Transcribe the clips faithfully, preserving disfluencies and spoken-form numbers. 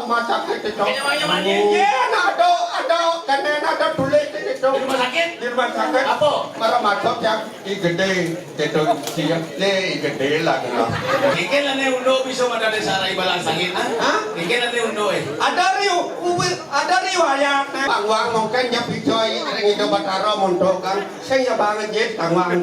Rumah sakit itu. Kena mana? Iya, ada, ada, kena ada tulis itu. Di rumah sakit? Di rumah sakit. Apa? Marah masuk yang I G D, itu siap le, I G D lah kena. Iki lah ne undo bisa mata desa rai balang sangit, ah? Hah? Iki lah ne undo, eh. Ada riu, uwi, ada riwayat. Bang Wang mungkin dia percaya orang itu Batara montok kan. Saya banget, Jet, Bang Wang.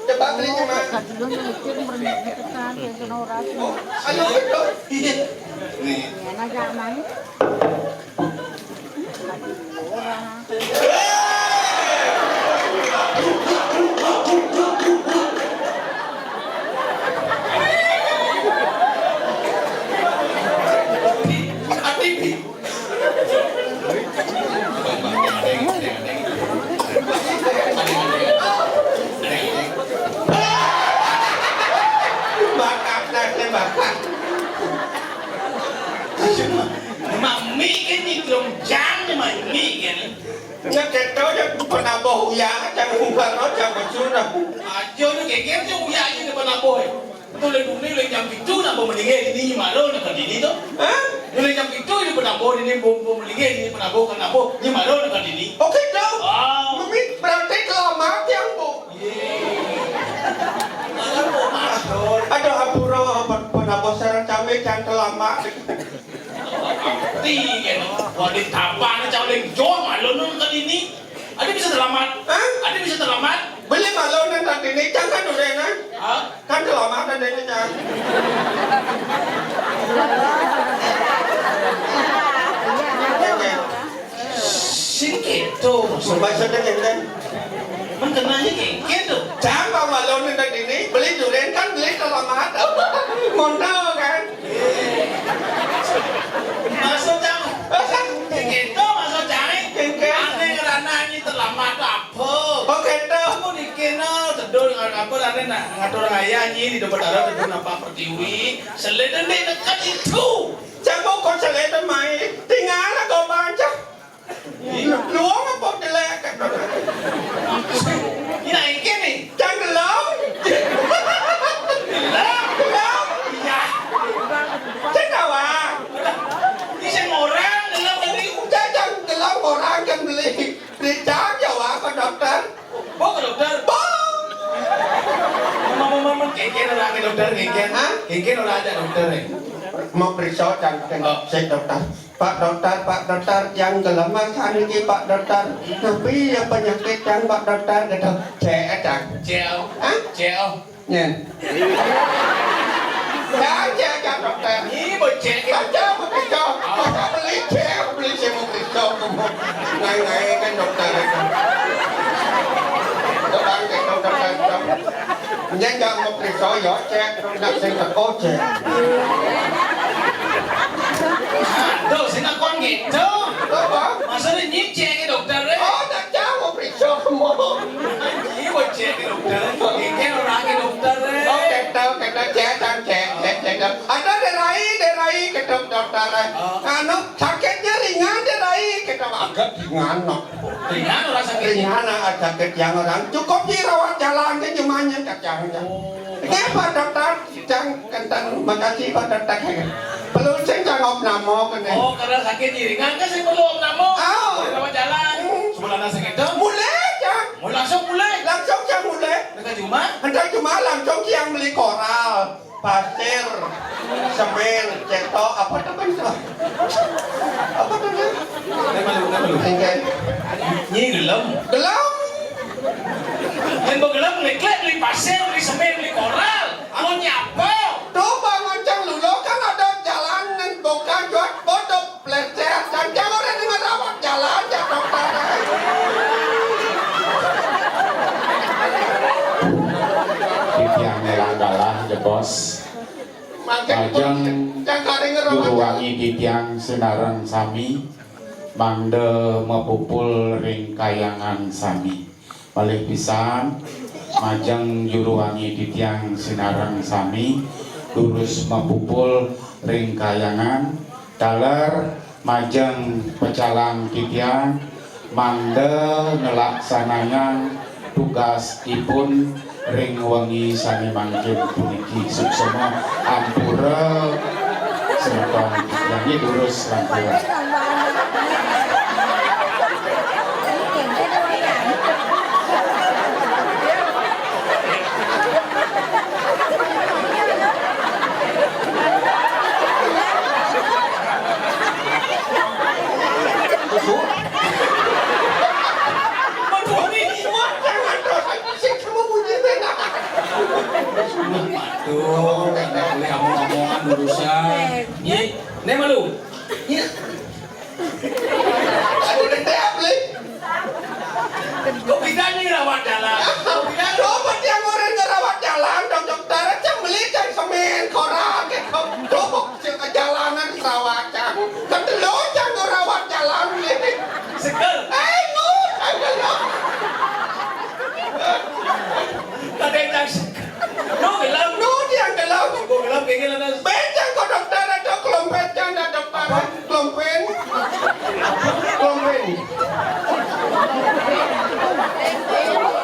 Coba beli cuma. Ayo, ayo. Iya. Nih. Bakat, bakat. Mami kan ni dong jang ni mami kan. Nya keto ja penabuh uya, jang ubar, jang bejuna. Aja ni geger ja uya aja ni penabuh. Betul le dulu le jam pitu napa meninggal ini malu nak dini tu. Hah? Dulu jam pitu ni penabuh ini bom bom meninggal ini penabuh kan nabuh ni malu nak dini. Oke tu. Ah. Mami berarti kelamat yang bu. Aduh, ampura, pen-, penabuh sareng cabe jang kelamat. Ti kan. Wah, di tapan cabe jauh malu nun ke dini. Ada bisa selamat? Hah? Ada bisa selamat? Boleh malu nun ke dini, jang kan udah nah. Hah? Kan kelamat ada ini jang. Sing keto, maksud. Maksudnya keto. Men kenanya kayak gitu. Jang, bang, malu nih tadi nih, beli durian kan beli kelamaan. Mondok kan? Maksud jang, kayak gitu maksud jang. Kayak gitu. Aneh karena ini terlambat apa? Oh, gitu. Aku dikena teduh dengan apa, aneh nak ngatur ngaya nyi di depan arah teduh nampak pertiwi. Seleden dek dekat itu. Jang kok seleden main. Tinggal aku baca. Luwung apa jelek? Ina engke ni. Jang gelem. Gelem? Gelem? Iya. Sing awak. Iki sing orang gelem tadi. Udah jang gelem orang kan beli. Beli jang ya wah ke dokter. Bawa ke dokter. Bawa. Mama, mama, mama, kengken orang ke dokter, kengken. Hah? Kengken orang ada dokter, eh. Mau periksa jang ke Oh. Si dokter. Pak Dokter, Pak Dokter, tiang gelem saniki, Pak Dokter. Napi ya penyakit tiang, Pak Dokter? Gitu. Cek, Cang. Cek. Hah? Cek. Nyen. Ya, cek, cek, Dokter. Ini mau cek. Baca, mau periksa. Baca, beli, cek, beli, saya mau periksa. Ngai-ngai kan dokter itu. Coba, cek, Dokter, Dokter. Nyen nggak mau periksa, ya, cek. Nggak sing teko, cek. Aduh, sing takon gitu. Apa? Maksudnya nyicek ke dokter, eh? Oh, tak jauh periksa kamu. Iya, cek ke dokter. Ini orang ke dokter, eh. Oh, gitu, gitu, cek, cek, cek, cek, cek. Ada derai, derai, gitu, dokter, eh. Oh. Anu, sakitnya ringan, derai, gitu, agak ringan, no. Ringan orang sakit. Ringan, ah, sakit yang orang. Cukup dirawat jalan, dia cuma nyen kacang, cang. Oh. Nggih, Pak Dokter, cang kenten makasih, Pak Dokter. Perlu sing cang opname kene. Oh, karena sakit iringan kan sing perlu opname. Oh. Rawat jalan. Hmm. Sebulan sakit itu. Mulai, cang. Mau langsung mulai. Langsung cang mulai. Dekat rumah. Dekat rumah langsung tiang beli koral. Pasir, semen, cetok, apa tuh kan itu? Apa tuh kan? Nggak malu, nggak malu. Enggak. Nyi gelem. Gelem. Yang begelem ngeklek beli pasir, beli semen, beli koral. Mau nyapa? Tuh Bang Oncang dulu kan ada jalan dan bukan jual bodoh. Plecer, dan jangan orang dengar awak jalan, ya, dokter. Titiang ngelang galah, jebos. Makin Majeng pun, yang kari ngerawat. Juru wangi titiang sinareng sami, mangda mapupul ring kayangan sami. Malih pisan, majeng juru wangi titiang sinareng sami, durus mapupul ring kayangan, taler majeng pecalang titiang, mangda ngelaksanayang tugasipun ring wengi sane mangkin puniki. Suksema ampura semeton titiang durus sampura. Tuh, nggak boleh omong-omongan urusan. Nyi, né malu. Nyi. Aduh, gede, Bli. Kok bisa nih rawat jalan? Kok bisa? Coba tiang orang ngerawat jalan, dong, dokter, cang beli, cang semen, koran, kayak kok, tuh, si kejalanan rawat, cang. Ketelur, cang ngerawat jalan, Bli. Seger. Eh, nu, cang gelem. Katanya cang seger. Nu gelem. Nu tiang gelem. Gua gelem, kayak gini, Nas. Bencang kok dokter, ada kelompetnya, ada dokter. Apa? Kelompet. Kelompet.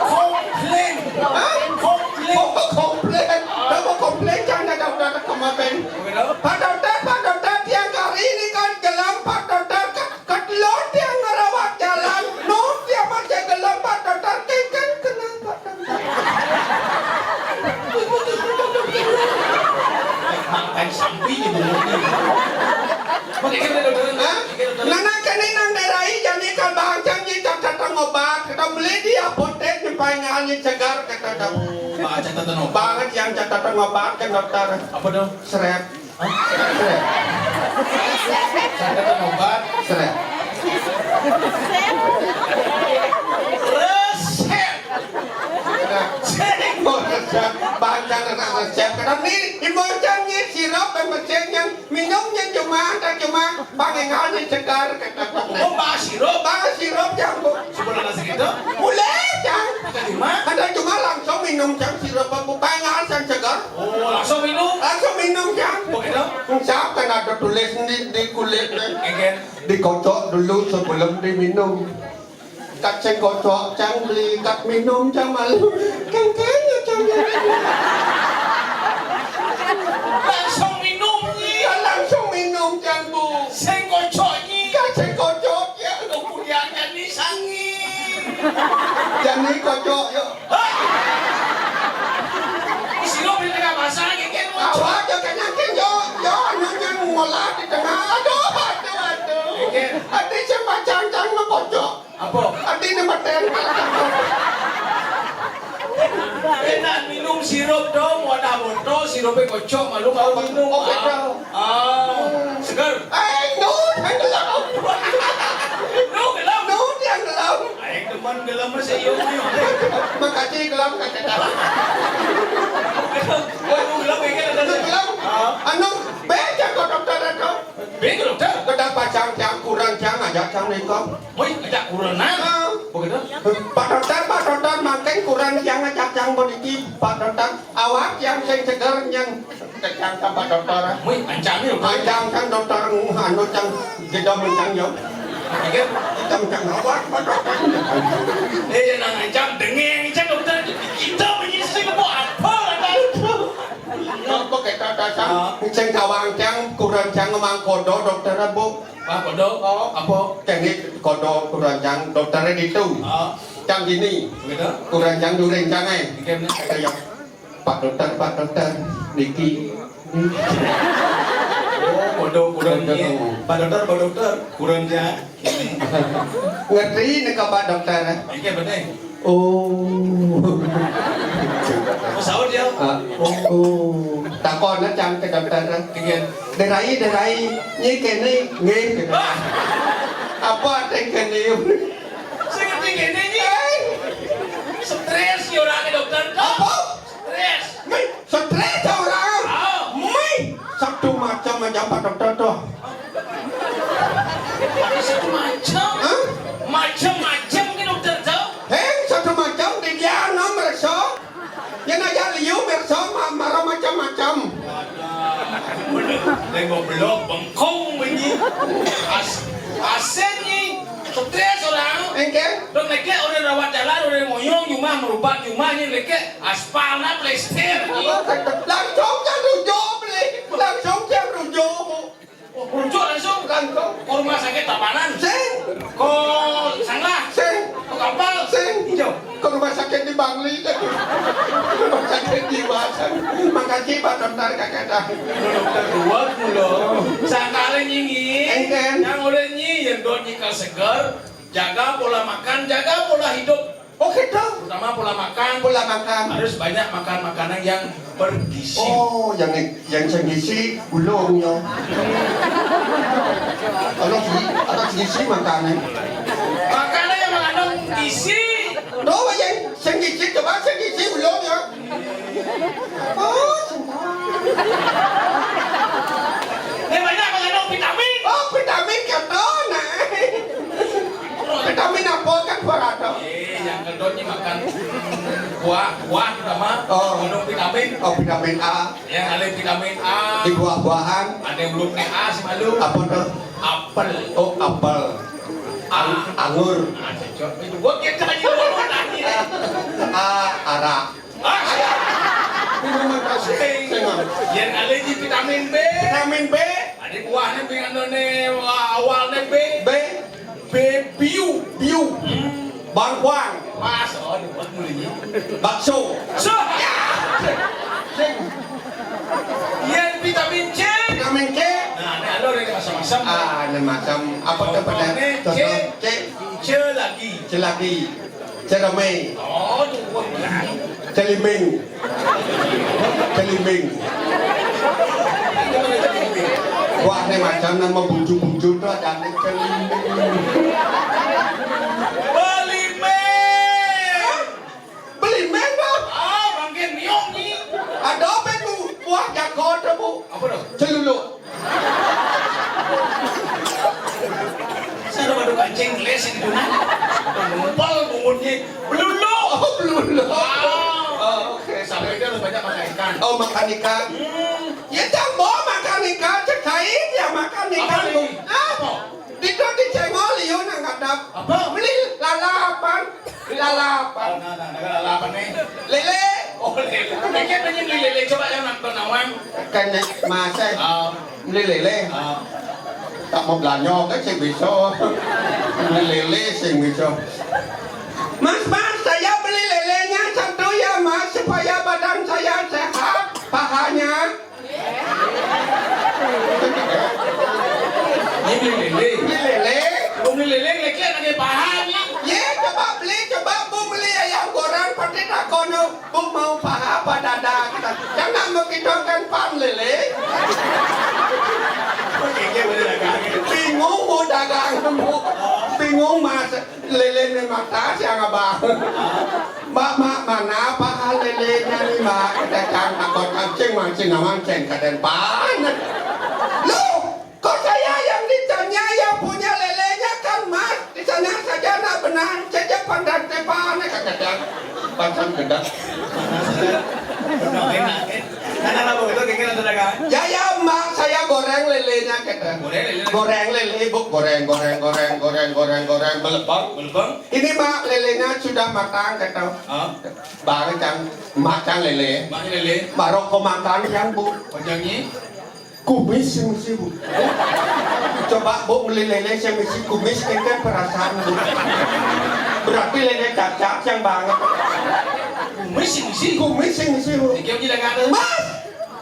Komplain. Hah? Komplain. Oh, komplain. Kamu komplain, jangan ada dokter kemarin. Begitu? Pak dokter, Pak dokter, tiang hari ini kan gelem, Pak dokter, ke-, ketelur tiang ngerawat jalan, nu tiang masih gelem, Pak dokter, kan, kan, kenapa, Pak dokter? Makan sampi di mulutnya. Pakai kan dokter? Hah? Pakai dokter? Nana kene nang darai jani kal bangcang nyi cang datang obat. Kita beli di apotek nyi paingan nyi segar kata dok. Oh, Pak, catatan obat. Banget yang catatan obat kan dokter. Apa dong? Seret. Hah? Seret. Catatan obat. Seret. Resep. Sering. Oh, resep. Banyak resep. Kadang ni, ibu cang ni sirup, mesin yang minumnya cuma, tak cuma, pangengalnya segar, kata. Oh, bahas sirup? Bahas sirup, ya, Bu. Sebulan lagi gitu? Boleh, cang. Ada cuma? Ada cuma langsung minum, cang, sirup, Bu. Pangengal, cang, segar. Oh, langsung minum? Langsung minum, cang. Begitu? Siapa ada tulis di, di kulit, eh? Enggak. Dikocok dulu sebelum diminum. Kat sing kocok, cang beli, kat minum, cang malu. Kan kayaknya, cang. Langsung minum, Nyi. Kan langsung minum, cang, Bu. Sing kocok, Nyi. Kan sing kocok, ya. Kemudian jadi sangi. Jadi kocok, yuk. Hah? Sirup di tengah basah, kayak gitu. Awak, yo, kan yakin, yo, yo, anu, yang ngolah di tengah. Aduh, aduh, aduh. Oke. Ati sing macang-macang mah kocok. Apa? Ati ini meten. Enak minum sirup dong, wadah botol, sirupnya kocok, malu mau minum. Oh, beda. Ah, segar. Eh, nu, yang gelap. Nu, gelap. Nu, yang gelap. Aing demen gelap masih yuk, yuk. Makasih gelap, kakek. Waduh, gelap, kayaknya ada. Nu, gelap. Ah. Anu, beca kok dokter itu. Bego, dokter. Kedap pacang cang, kurang cang, ajak cang nengkong. Woi, ajak kurang, nah. Ah. Begitu? Pak dokter, Pak dokter, mangkin kurang cang, ajak cang, bodiki, Pak dokter. Awak yang sing seger, yang kejang sama dokter. Woi, ancam yuk. Ancam kan dokter, anu, cang, jeda mencang, yuk. Iya. Kita mencang awak, Pak dokter. Eh, yang ancam, dengeng, cang dokter. Kita mengisi mau apa, kata. Apa kita dasar? Ah. Sing kawang cang, kurang cang, mang kodo, dokter, Bu. Pak kodo? Oh. Apa? Cang ni kodo, kurang cang, dokternya di tu. Ah. Cang gini. Begitu? Kurang cang, during cang, eh. Oke, benar. Kata yang, "Pak dokter, Pak dokter, niki." Oh, kodo, kurang ni. Kodo. Pak dokter, Pak dokter, kurang cang. Ngerti ni ke Pak dokter, eh? Oke, benar. Oh. Oh, sahur dia. Ah. Oh. Takon lah cang ke dokter. Iya. Derai, derai. Nyi kene, nggih, gitu. Ah! Apa arti kene? Sing ngerti kene, Nyi? Eh. Stres ya orangnya dokter. Apa? Stres. Nyi, stres ya orang. Ah. Nyi, satu macam aja Pak dokter tuh. Satu macam? Hah? Macam-macam ke dokter tuh? Heng, satu macam di dia no merasa. Yang aja liu merasa ma-, marah macam-macam. Tengok belok bengkong bunyi. As-, asen ni. Stres orang. Engke? Dong leke orang rawat jalan, orang moyong, cuma merubat, cuma ni leke aspal na plester ni. Oh, langsung kan rujuk beli. Langsung kan rujuk. Rujuk langsung. Langsung. Ke rumah sakit Tabanan. Sing. Ke Sanglah. Sing. Ke Kampal. Sing. Hijau. Ke rumah sakit di Bangli. Rumah sakit jiwa. Makasih Pak Dokter, kakak dah. Dokter dua puluh. Sakali nyingi. Enten. Yang udah nyi, yang dot nyi ka seger. Jaga pola makan, jaga pola hidup. Oh, gitu. Terutama pola makan. Pola makan. Harus banyak makan makanan yang bergizi. Oh, yang yang sing gizi ulung ya. Kalau gizi, kalau gizi makanan. Makanan yang mengandung gizi. Tuh, yang sing gizi, coba sing gizi ulung ya. Oh, cinta. Ini banyak mengandung vitamin. Oh, vitamin keton, nah. Vitamin apa kan buah ada? Eh, yang keton ini makan buah, buah utama. Oh. Mengandung vitamin. Oh, vitamin A. Ya, ada vitamin A. Di buah-buahan. Ada hurufnya A semalu. Apa tuh? Apel. Oh, apel. A. Ang-, anggur. Ah, cocok. Itu gua kita aja dulu tadi. A, arak. Ah, siap. Minuman asing. Yang ada di vitamin B. Vitamin B. Ada buahnya, buahnya, wah, awalnya B. B. B, biu. Biu. Hmm. Bangkuang. Pas. Oh, dibuat mulanya. Bakso. So, ya. Sing. Yang vitamin C. Vitamin C. Nah, ini alur ini macam-macam. Ah, ini macam apa tuh pada? Contohnya C. Contoh C. C lagi. C lagi. Cereme. Oh, tuh, wah, gila. Celimbing. Celimbing. Wah, ini macam nama bucu-bucu tuh ada nih celimbing. Belimbing. Belimbing, Bang. Ah, bangkit miong nih. Ada apa itu? Buah jago tuh, Bu. Apa tuh? Celuluk. Saya udah pada kancing gelas ini dulu. Ngumpal bungunnya. Belulu. Oh, belulu. Wow. Oh, oke. Sampai itu harus banyak makan ikan. Oh, makan ikan. Hmm. Ya, jambon makan ikan. Cek saya ya makan ikan, apa Bu. Nih? Ah, apa? Di tu di cengol liu nang kadap. Apa? Beli lalapan. Lalapan. Oh, nah, nah, nah, lalapan nih. Lele. Oh, lele. Pengen, pengen beli lele. Coba yang nonton awang. Kan masa. Ah. Beli lele. Ah. Tak mau belanja kan sing bisa. Beli lele sing bisa. Mas, Mas, saya beli lelenya satu ya, Mas, supaya badan saya sehat, pahanya. Ini beli lele. Beli lele. Beli lele, lele ada paha nih. Ye, coba beli, coba Bu beli ayam goreng, pasti tak kono. Bu mau paha apa dada kita? Jangan begitu kan pan lele. Oke, oke, boleh dagang. Bingung Bu dagang, Bu. Bingung Mas, lele ni mata siang abang. Mbak, Mak, mana paha lelenya nih, Mbak? Kita cang takut kancing, mancing, mancing, kaden panas. Loh, kok saya yang ditanya, yang punya lelenya kan Mas? Di sana saja nak benar, saja pandang tepan, kata dia. Pasang gedang. Enak, enak. Karena apa itu kira-kira sudah kan? Ya, ya, Mbak, saya goreng lelenya, kata. Goreng lele. Goreng lele, Bu. Goreng, goreng, goreng, goreng, goreng, goreng, belebang. Belebang. Ini, Mbak, lelenya sudah matang, kata. Ah. Bang, cang, Mbak, cang lele. Mbak lele. Baru kau makan, yang, Bu. Panjangnya? Kumis yang mesti, Bu. Coba, Bu, beli lele yang mesti kumis, kan, kan perasaan, Bu. Berarti lele cacat yang banget. Kumis yang mesti? Kumis yang mesti, Bu. Tiga uji dah kata. Mas,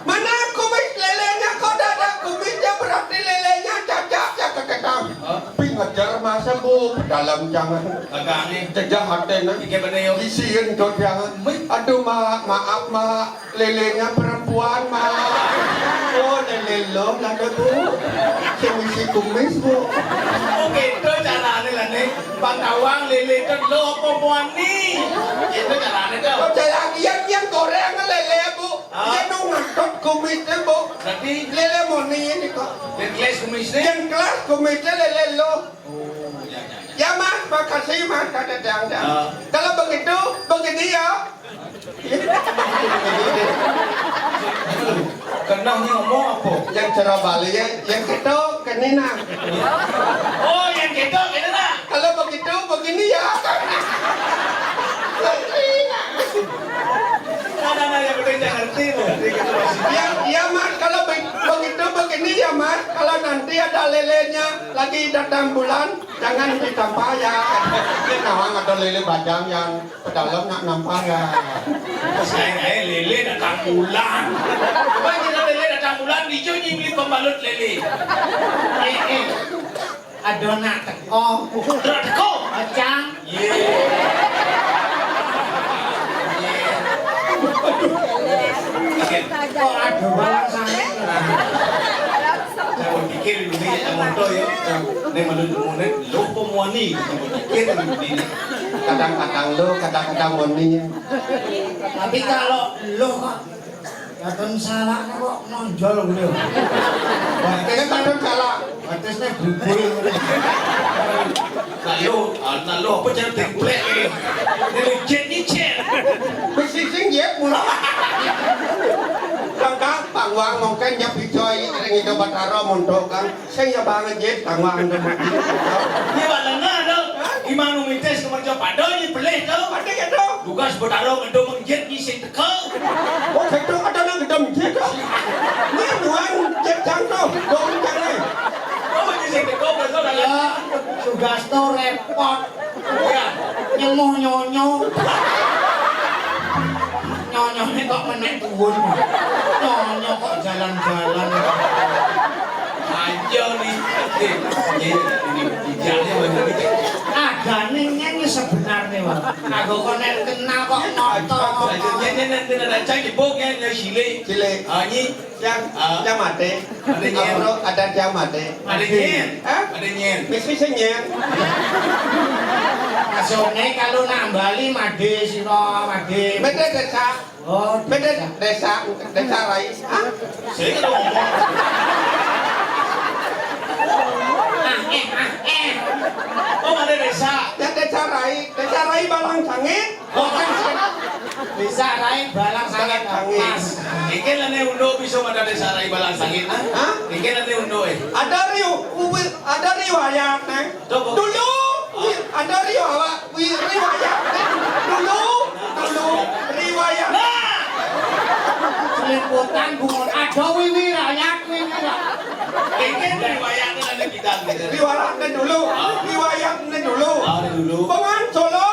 mana kumis lelenya? Kok dah ada kumisnya? Berarti lelenya cacat ya, keketang. Hah? Pi ngejar masa, Bu, dalam jangan. Agaknya. Cegah hati, nah. Tiga benar, yo. Isian tuh jangan. Aduh, Mak, maaf, Mak. Lelenya perempuan, Mak. Oh, lele lo, ada, Bu. Sing isi kumis, Bu. Oh, gitu caranya lah, nih. Bang Tawang, lele itu lo apa muani? Gitu caranya, tuh. Oh, jalan, yang, yang goreng lele, Bu. Ah. Dia nu ngantot kumisnya, Bu. Berarti lele moni ini kok. Yang kelas kumisnya? Yang kelas kumisnya lele lo. Oh, ya, ya, ya. Ya, Mas, makasih, Mas, kata dia, dia. Ah. Kalau begitu, begini ya. Kenahnya ngomong apa? Yang cara Bali ya, yang kita kenina. Oh, yang kita kenina. Kalau begitu, begini ya. Nah, nah, nah, yang penting jangan ngerti, Bu. Yang, ya, Mas, kalau be-, begitu, begini ya, Mas. Kalau nanti ada lelenya lagi datang bulan, jangan ditampah ya. Ini nawang ada lele bajang yang pedalam nak nampah ya. Saya, eh, lele datang bulan. Coba kita lele datang bulan, dijunyi beli pembalut lele. Eh, eh. Adoh nak teko. Nak teko? Acang. Ye. Kok ada balang sangit? Saya pikir ini ya moto ya. Ini menurut menurut lo pemuani. Pikir ini. Kadang-kadang lo, kadang-kadang moni. Tapi kalau lo kok kadang salah kok nonjol gitu. Wah, ini kadang salah. Batasnya bubul. Nah lo, ah, nah lo apa jangan template ya? Ini jet ini jet. Mesti sing jet mula. Kang, Kang, Kang Wang mungkin nyep hijau ini ring Indo Batara montok, Kang. Sing ya banget jet, Kang Wang. Ini balena dong. Imanu mites nomor jawab ada ini pelih dong. Ada ya dong. Tugas Batara ngedong jet ini sing teka. Oh, gedong ada nang gedong jet dong. Ini nuan jet jangkau, dong jangan. Oh, ini sing teka berarti ada. Ya, tugas tuh repot. Ya. Nyemuh nyonyo. Nyonyone kok menek tuwun. Nyonyo kok jalan-jalan. Aja nih. Eh, ini, ini, ini, ini, ini. Adane nyen sebenarnya, Bang. Aku kok nek kenal kok ngoto. Aja, nyen, nyen, nyen, nyen, aja, nyen, nyen, nyen, cilik. Cilik. Ah, nyi. Yang, ah, yang mati. Ada nyen. Apa ada yang mati? Ada nyen. Hah? Ada nyen. Wis, wis, nyen. Maksudnya kalau nak Bali made sira made. Made desa. Oh, made desa. Desa, desa Rai. Hah? Saya kena ngomong. Ah, eh, ah, eh. Oh, ada desa. Yang desa Rai, desa Rai Balang Sangit. Oh, kan. Bisa Rai Balang Sangit. Balang Sangit. Pas. Iki lene unduk bisa ada desa Rai Balang Sangit, ah? Hah? Iki lene unduk, eh. Ada riu, uwi-, ada riwayat, eh. Coba. Dulu, wi-, ada riwayat, wi-, riwayat, eh. Dulu, dulu, riwayat. Nah! Seliputan bungun ada wiwi rakyat, wiwi rakyat. Iki riwayatnya ada kita, gitu. Riwayatnya dulu, ah, riwayatnya dulu. Ah, dulu. Pengan Solo.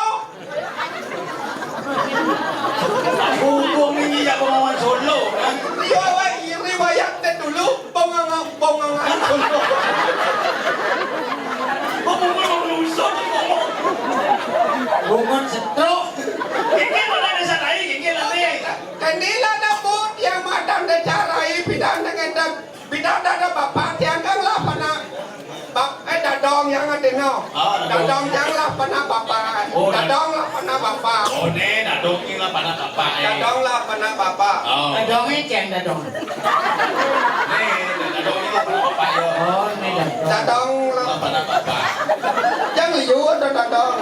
Mumpung ini ya pengawan Solo, kan? Riwayat, riwayatnya dulu, pengangan, pengangan Solo. Oh, mumpung mau melusur, ngomong. Bungun setruk. Iki mana desa lain, iki lali. Kendila dapur yang matang desa Rai, bidang dengan Bidang dada bapak, tiang kang lah pana bap-, eh, dadong yang ngadeno. Oh, dadong. Dadong yang lah pana bapak. Oh, dad- Dadong lah pana bapak. Oh, ne, dadong yang lah pana bapak, eh. Dadong lah pana bapak. Oh. Dadong ini ceng dadong. Ne, dadong yang lah pana bapak, yo. Oh, ini dadong. Dadong lah. Lah pana bapak. Yang liu ada dadong.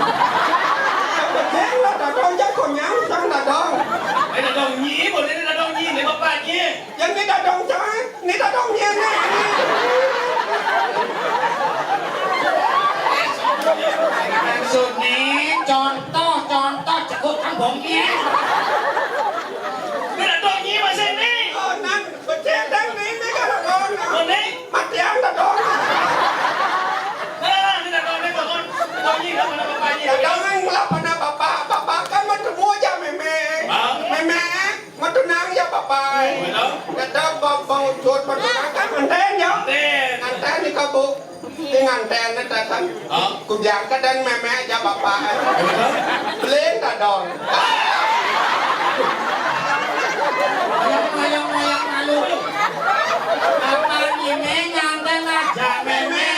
Yang penting lah dadong, yang konyang sang dadong. Eh, dadong nyi, boleh ni dadong nyi, ni bapak nyi. Yang ni dadong cai. Ni dadong nyen ni. Maksud ni contoh, contoh cekuk kambong ni. Ni dadong nyi masih ni. Oh, nan becek dang ni, ni kalau kau nak. Oh, ni? Matian dadong. Nah, ni dadong ni bangun. Dadong nyi lah mana bapak nyi. Dadong nang lah mana bapak. Bapak kan bertemu aja meme. Ah. Meme. Matunang ya, Bapak. Betul. Kata bau, bau cut matunang kan nganten ya. Nganten. Nganten ni kabu. Di nganten ni datang. Hah? Ku biang ka dan meme aja, Bapak. Betul. Belin dadong. Mayang, mayang, mayang malu. Apa ni nganten aja, meme.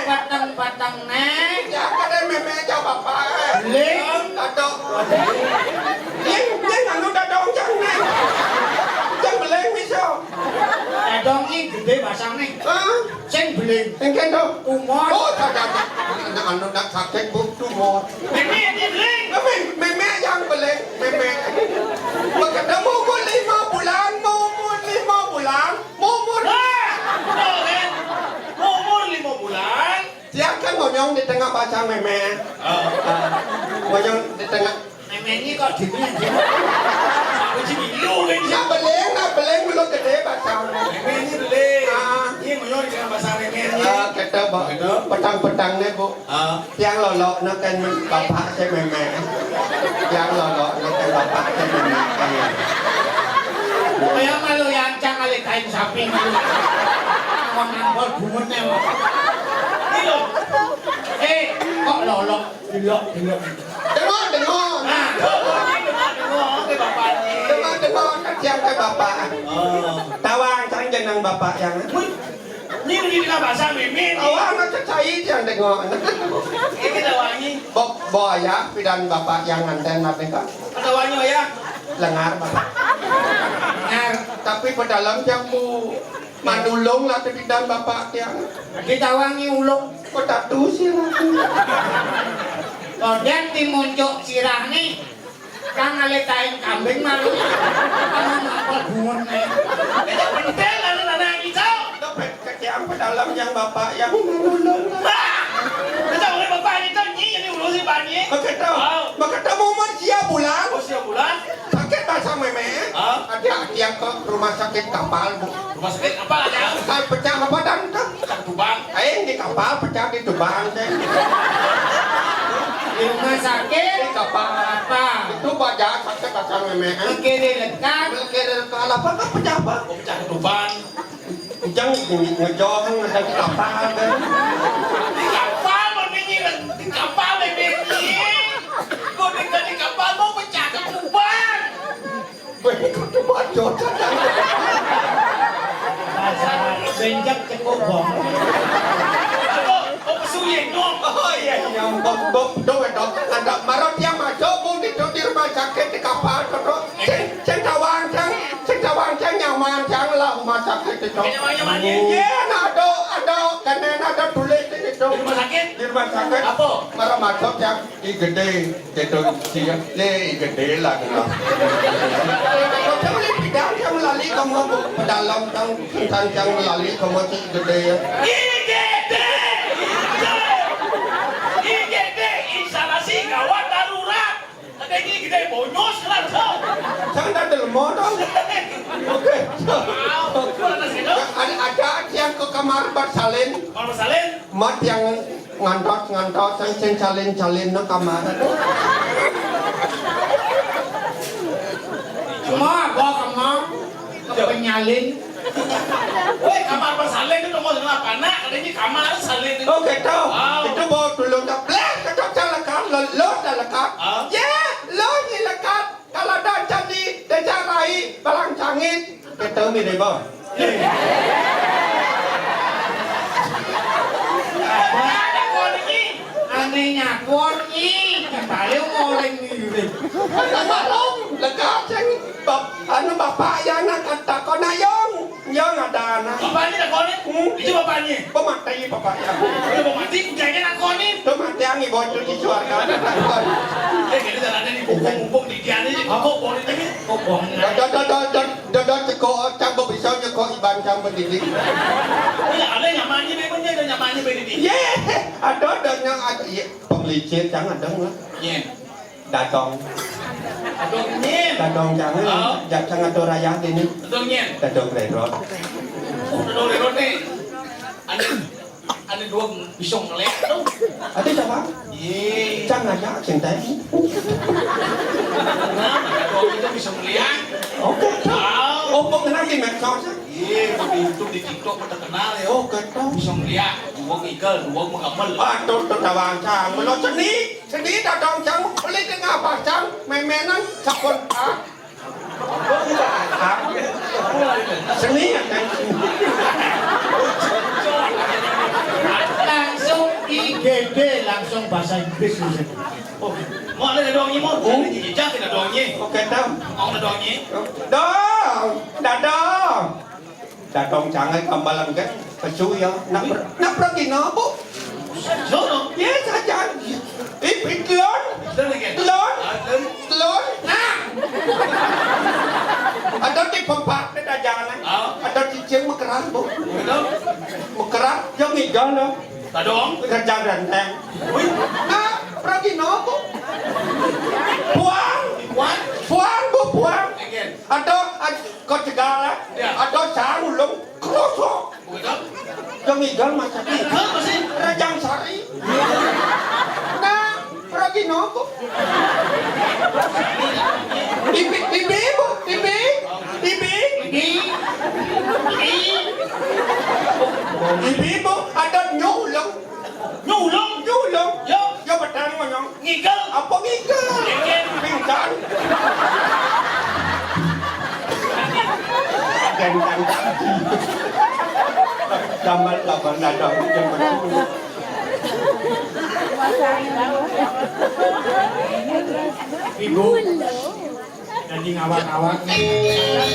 Patang-patang ni. Ya, ka dan meme aja, Bapak. Belin. Dadong. Yen, yen anu dadong jang ni. Jang beleng bisa. Dadong ni gede basang ni. Hah? Sing beleng. Engken to. Tumor. Oh, dadong. Anu nak sakit, Bu, tumor. Meme ni beleng. Meme, meme yang beleng, meme. Ketemu ku lima bulan, umur lima bulan, umur. Wah! Umur lima bulan. Dia kan ngonyong di tengah basang meme. Oh. Ah, ngonyong di tengah. Meme ni kok demi aja. Aku sih bingung kan. Nak beleng, nak beleng belum gede basang. Meme ni beleng. Ah. Ni ngonyong di tengah basang meme ni. Ah, kata, Bu. Kata? Petang-petang ni, Bu. Ah. Tiang lolok nak kan bapak saya meme. Tiang lolok nak kan bapak saya meme. Kaya malu yang cang alih kain sapi malu. Mau nambal bungetnya, Mas. Ni lo. Eh, kok lolok? Delok, delok. Dengar, dengar. Nah, dengar, dengar, dengar. Oke, bapak ni. Dengar, Kok kasihan ke bapak. Oh. Tawang sang jeneng bapak yang. Wih, ini di tengah basah mimin. Awak anak cecai yang tengok. Ini tawangi. Bok boya pidan bapak yang nganten nabi kan. Tawangi ya. Lengar bapak. Lengar. Tapi pedalam jambu. Manulung lah tepidan bapak tiang. Ditawangi ulung. Kok tatu sih lah. Kodan timuncuk sirah nih. Kang ale kain kambing malu. Kamu apa bungun nih? Itu pentil lalu tanah hijau. Itu pe- keciang pedalam yang bapak yang manulung. Itu oleh bapak itu nyi jadi urusi bani. Begitu. Oh. Begitu mau usia bulan. Usia bulan. Sakit bahasa meme. Hah? Ada yang ke rumah sakit kapal, Bu. Rumah sakit kapal ada? Saya pecah apa dan tuh? Pecah tubang. Aing di kapal pecah di tubang, deh. Di rumah sakit? Di kapal. Apa? Itu baja sakit bahasa meme. Oke, deh, lekat. Oke, deh, lekat. Apa kan pecah apa? Oh, pecah tubang. Ujang ngejohang ada di kapal, kan? Di kapal, Mami, di kapal, Mami. Kok di, di kapal mau pecah ke tubang? Begitu bacot. Bahasa benjak cekok bong. Apa? Oh, pesuye, dong. Oh, iya, iya. Bok, bok, dong, dong. Ada marot yang masuk, Bu, di, di rumah sakit, di kapal, dong. Sing, sing tawang, sing, sing tawang, sing nyaman, sing lah rumah sakit itu. Nyaman, nyaman, ya. Iya, nah, ada, ada, kena ada tulis di situ. Di rumah sakit? Di rumah sakit. Apa? Marot masuk yang I G D, gitu, siap. Nih, I G D lah, gitu. Kok jangan dipindah, jangan melali kamu, Bu. Pedalam, jangan, jangan, jangan melali kamu, si I G D ya. I G D! I G D, instalasi gawat darurat. Ada ini gede bonyos lah, tuh. Jangan ada lemot, dong. Oke. Wow, itu ada sih, dong. Ada, ada yang ke kamar bersalin. Kamar bersalin? Mat yang ngantos-ngantos, yang salin-salin no kamar. Cuma gua kemang, kepenyalin. Weh, kamar bersalin itu nomor delapan, nak. Katanya kamar salin itu. Oh, gitu. Wow. Itu bawa dulu, tak. Bleh, kacau, calekan, lo, lo, calekan. Ah. Ya, lo, nyelekan. Kalau ada jadi desa rai balang cangit, ketemu deh, Bang. Ada korni, aneh nyakor ni, kembali orang ni. Maklum, lekat yang bap-, anu bapak yang nak kata kau nayong. Yang ada anak. Bapaknya tak konek? Hmm? Itu bapaknya? Pemati bapaknya. Itu pemati, kerjanya nak konek. Itu mati yang ibu itu di suarga. Eh, kita jalannya di mumpung-mumpung di dia nih. Apa konek ini? Kok bohong? Dada, dada, dada, dada, ceko, cang bisa ceko iban cang pendidik. Iya, ada nyamannya, memangnya ada nyamannya pendidik. Iya, ada, ada yang ada, iya, penglicir, cang ada lah. Iya. Dadong. Dadong nyin. Dadong jangan. Oh. Jatang atau raya ini. Dadong nyin. Dadong rerot. Oh, dadong rerot nih. Ada, ada dua bisa ngeliat tuh. Ada siapa? Iya. Jangan aja, cinta ini. Nah, dadong itu bisa ngeliat. Oke. Wow. Oh, kok kenal di medsos? Iya, di YouTube, di TikTok, terkenal ya. Oke, tuh. Bisa ngeliat. Dua ngigel, dua mengamel. Aduh, tuh, tawang, cang. Belum seni. Seni dadong cang, beli tengah pasang, memenan sabun, ah. Seni ya, kan? Langsung I G D, langsung bahasa Inggris. Oh, mau ada dadongnya, mau? Oh. Ada jejak dadongnya. Oke, tahu. Mau dadongnya? Dong, dadong. Dadong jangan kambalan kan, pesu ya. Nak per-, nak pergi nopo? Sono. Ya, saja. Ipit lon. Lon lagi. Lon. Ah, lon. Lon. Nah. Ada di pempak, ada jangan. Ah. Ada cicing mekerah, Bu. Betul. Mekerah, yang ngigal, loh. Dadong. Kerja ganteng. Wih. Nah, pergi nopo? Puang. Puang. Puang, Bu, puang. Again. Ada, ad-, kau cegah lah. Ya. Ada sarung, lom. Krosok. Begitu? Yang ngigal masa. Ngigal masih? Rajang Sari. Nah, pergi nopo? Ibi, ibi, Bu, ibi, ibi. Ibi. Ibi. Ibi, Bu, ada nyulung. Nyulung? Nyulung. Yo. Yo, petang ngonyong. Ngigal. Apa ngigal? Ngigal. Pingsan. Tambal-tambal nadang. Ibu, jadi ngawak-ngawak nih.